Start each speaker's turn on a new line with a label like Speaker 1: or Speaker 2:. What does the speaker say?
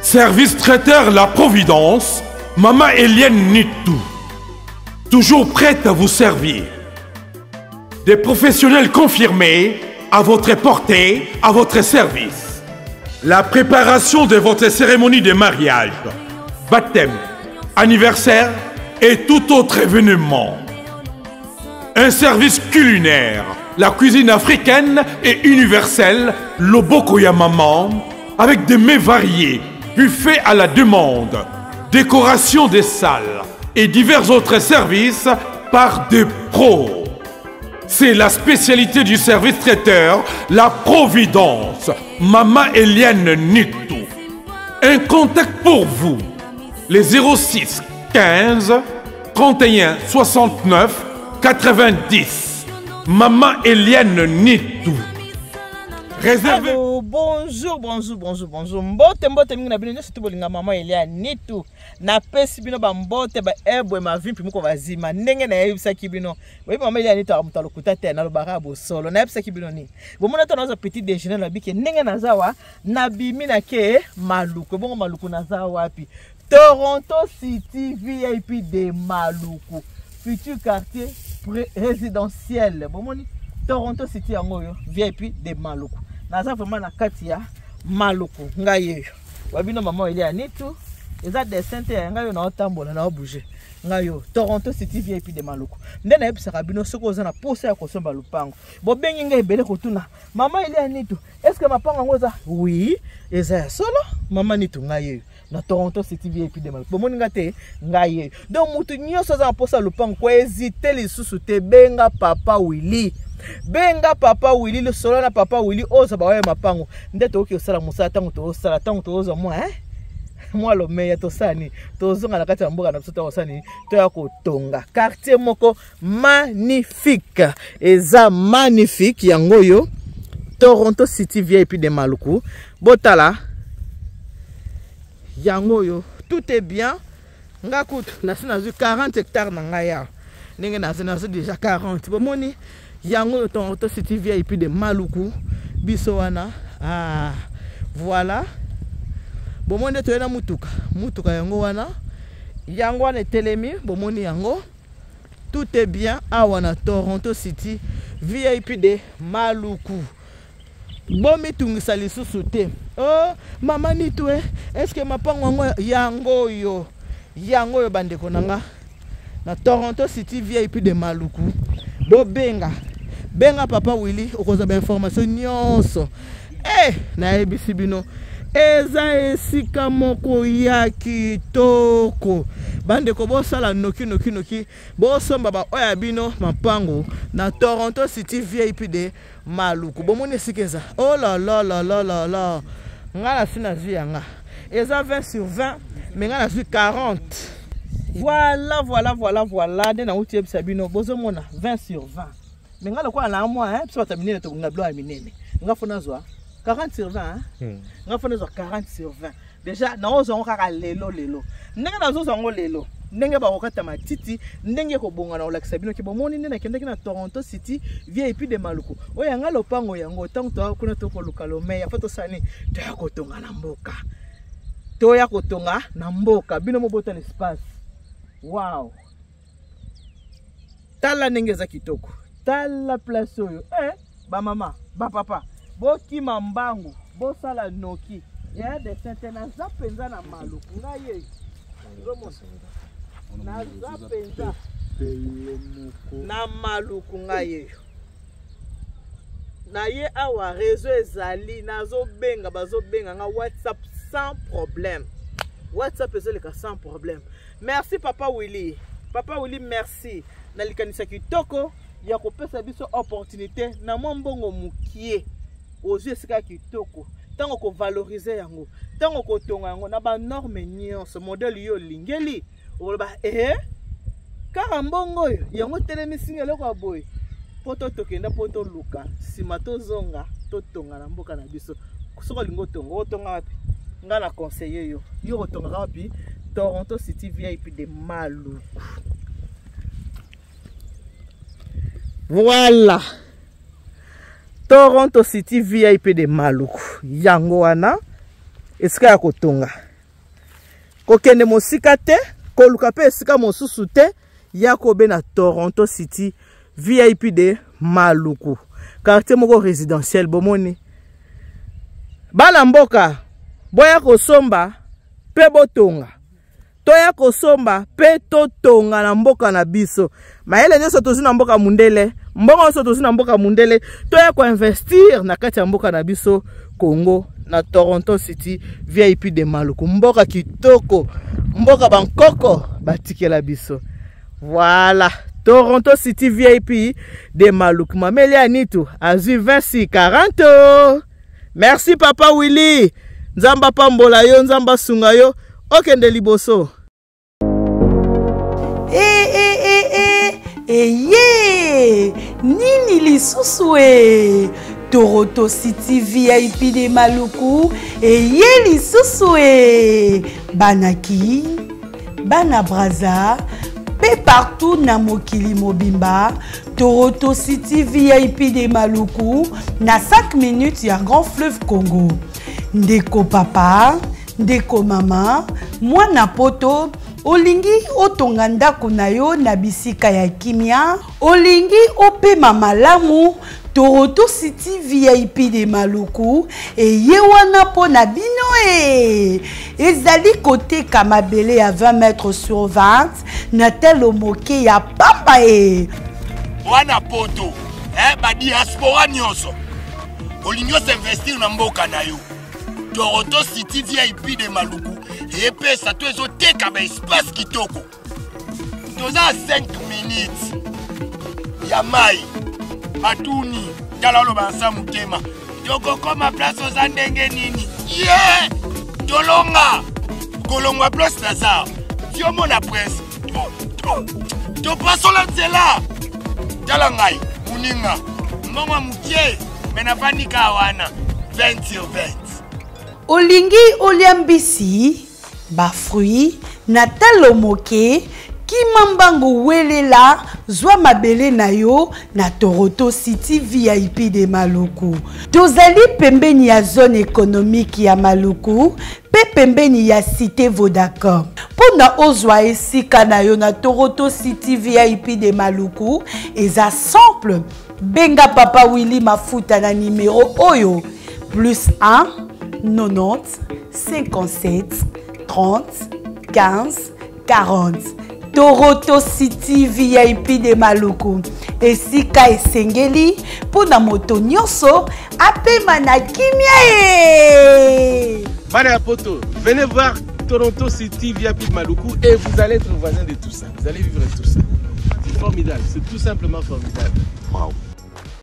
Speaker 1: Service traiteur La Providence, Maman Eliane Nitou. Toujours prête à vous servir. Des professionnels confirmés à votre portée, à votre service. La préparation de votre cérémonie de mariage, baptême, anniversaire et tout autre événement. Un service culinaire, la cuisine africaine et universelle, Loboko Maman, avec des mets variés, buffet à la demande, décoration des salles et divers autres services par des pros. C'est la spécialité du service traiteur, la Providence, Mama Eliane Nitou. Un contact pour vous, les 06 15 31 69 90. Maman Eliane Nitou. Réservé.
Speaker 2: Allô, bonjour, bonjour, bonjour, bonjour. Mbote, mbote, mingi na bino nyonso tu bolinga maman Eliane Nitou. Napesi bino ba mbote ba ebwe mavimpi moko bazima ndenge nayebisaki bino. Boyebi mama Eliane Nitou moto alokuta te nalobaka bosolo. Nayebisaki bino nini? Bomona to nazo petit déjeuner na bike ndenge naza wa nabimi na ke Maluku. Bongo Maluku naza wapi? Toronto City VIP de Maluku, futur quartier résidentiel. Bomoni Toronto City yango oyo VIP de Maluku. Naza vraiment na kati ya Maluku ngai yeyo. Wabino mama Elia Nitu eza dessin te ya ngai oyo naotambola nao bouger ngai oyo Toronto City VIP de Maluku. Nde nayebisaka bino soki oza na posa ya kosomba lopango, bobengi ngai ebele kotuna mama Elia Nitu, est-ce que mapango yango eza? Oui, eza ya solo mama Nitu ngai yeyo na Toronto City VIP de Maluku. Bomoni nga te ngai yeyo. Donc mutu nyonso aza na posa ya lopango ko hésiter lisusu te, benga papa Willy. Benga papa Willy, lisolo na papa Willy ozo ba oyo mapango. Nde tokoki kosala mosala ntango tozosala, ntango tozozwa mwa, hein? Mwa lomeya tosala nini? Tozonga na kati ya mboka na biso tosala nini? Toya kotonga quartier moko magnifique. Eza magnifique yango oyo Toronto City VIP de Maluku. Botala yango oyo tout est bien. Nga kutu nasi nazwi 40 hectares na ngai awa. Ndenge nazi nazwi déjà 40. Bomoni yango oyo Toronto City VIP de Maluku biso wana. Ah, voilà. Bomoni nde toye na mutuka. Mutuka yango wana. Yango wana etelemi, bomoni yango. Tout est bien awa na Toronto City VIP de Maluku. Bomitungisa lisusu te. Oh, mama Nitu, eh, est-ce que mapango yango yango oyo? Yango oyo bandeko na nga. Na Toronto City VIP de Maluku. Bobenga. Benga papa Willy, okozwa ba information nyonso. Eh, nayebisi bino eza esika moko ya kitoko. Bandeko bosala noki noki noki, bosomba ba oyo ya bino mapango na Toronto City VIP de Maluku. Bomoni esika eza. Oh la la la la la la. Nga na si nazwi yanga. Eza 20 sur 20, mais nga nazwi 40. Voilà, voilà, voilà, voilà. Nde nauti yebisa bino, bozomona 20 sur 20. Mais nga lokola na mwa, hein, biso bato ya minene tokonga biloko ya minene. Nga fo nazwa 40 sur 20, hein? Nga fo nazwa 40 sur 20. Déjà, naozwa yango kaka lelo lelo. Ndenge nazozwa yango lelo, ndenge bakokata matiti, ndenge ekobonga na kolakisa bino ke bomoni nde nakendaki na Toronto City VIP de Maluku. Oyo yanga lopango yango, ntango toya kuna tokoluka lomeya, fo tosala nini? Toya kotonga na mboka. Toya kotonga na mboka. Bino mobota l'espace. Wow. Tala ndenge eza kitoko. Tala place oyo. Ba mama, ba papa, bokima mbangu, bosala noki. Ya de sente naza penza na Maluku. Ngai ye. Naza penza na Maluku ngai ye. Na ye awa réseau ezali, nazobenga, bazobenga nga WhatsApp sans problème. WhatsApp ezoleka sans problème. Merci papa Willy. Papa Willy merci. Na likanisa kitoko ya kopesa biso opportunité na mwa mbongo mokie. Ozwi esika kitoko. Tango ko valoriser yango, tango ko tonga yango na ba norme nyonso, modèle yo lingeli, oloba kaka mbongo oyo yango telemisi nga eloko ya boye. Po to tokenda, po toluka, sima tozonga, totonga na mboka na biso. Soki olingi otonga, otonga wapi? Nga na conseiller yo. Yo otongaka wapi? Toronto City VIP de Maluku. Voilà. Toronto City VIP de Maluku. Yango wana esika ya kotonga. Kokende mosika te, koluka mpe esika mosusu te, ya kobe na Toronto City VIP de Maluku. Quartier moko résidentiel bomoni. Bana mboka boya kosomba mpe botonga. Toya kosomba mpe totonga na mboka na biso. Mayele nyonso tozwi na mboka mundele, mbongo nyonso tozwi na mboka mundele, toya koinvestir na kati ya mboka na biso Congo, na Toronto City VIP de Maluku. Mboka kitoko, mboka bankoko batikela biso. Voilà, Toronto City VIP de Maluku. Mameli Anitu azwi 26 40. Merci papa Willy. Nzambe apambola yo, Nzambe asunga yo. Okende liboso.
Speaker 3: Eh, eh, eh, eh, eye nini lisusu e Toronto City VIP de Maluku eye lisusu e bana Kin, bana Brazza mpe partout na mokili mobimba. Toronto City VIP de Maluku na 5 minutes ya Grand Fleuve Congo. Ndeko papa, ndeko mama, mwana poto, olingi otonga ndako na yo na bisika ya kimia, olingi opema malamu, Toronto City VIP de Maluku eye wana mpo na bino e. Ezali koteka mabele ya 20 mètres sur 20 na talo moke ya pamba e.
Speaker 4: Wana poto, ba diaspora nyonso olingi osinvestir na mboka na yo, Toronto City VIP de Maluku epesa to ezoteka ba espace kitoko. Toza 5 minutes ya mai batuni tala oloba nsa motema tokokoma place oza ndenge nini ye tolonga kolongwa place naza tiomona prince topasola nzela tala ngai moninga mbongo ya mokie me nafandi ka wana 20 sur 20.
Speaker 3: Olingi olia mbisi, ba fruits na talo moke, kima mbangu welela, zwa mabele na yo na Toronto City VIP de Maluku. Tozali pembeni ya zone économique ya Maluku pe pembeni ya cité Vodacom. Pona ozwa esika na yo na Toronto City VIP de Maluku eza simple. Benga Papa Willy Mafuta na numéro oyo plus 1 90 57 30 15 40. Toronto City VIP de Maluku, esika esengeli mpo na moto nyonso apema na kimia e.
Speaker 5: Bana ya poto, venez voir Toronto City VIP de Maluku et vous allez être voisin de tout ça. Vous allez vivre tout ça. C'est formidable, c'est tout simplement formidable.
Speaker 4: Wow.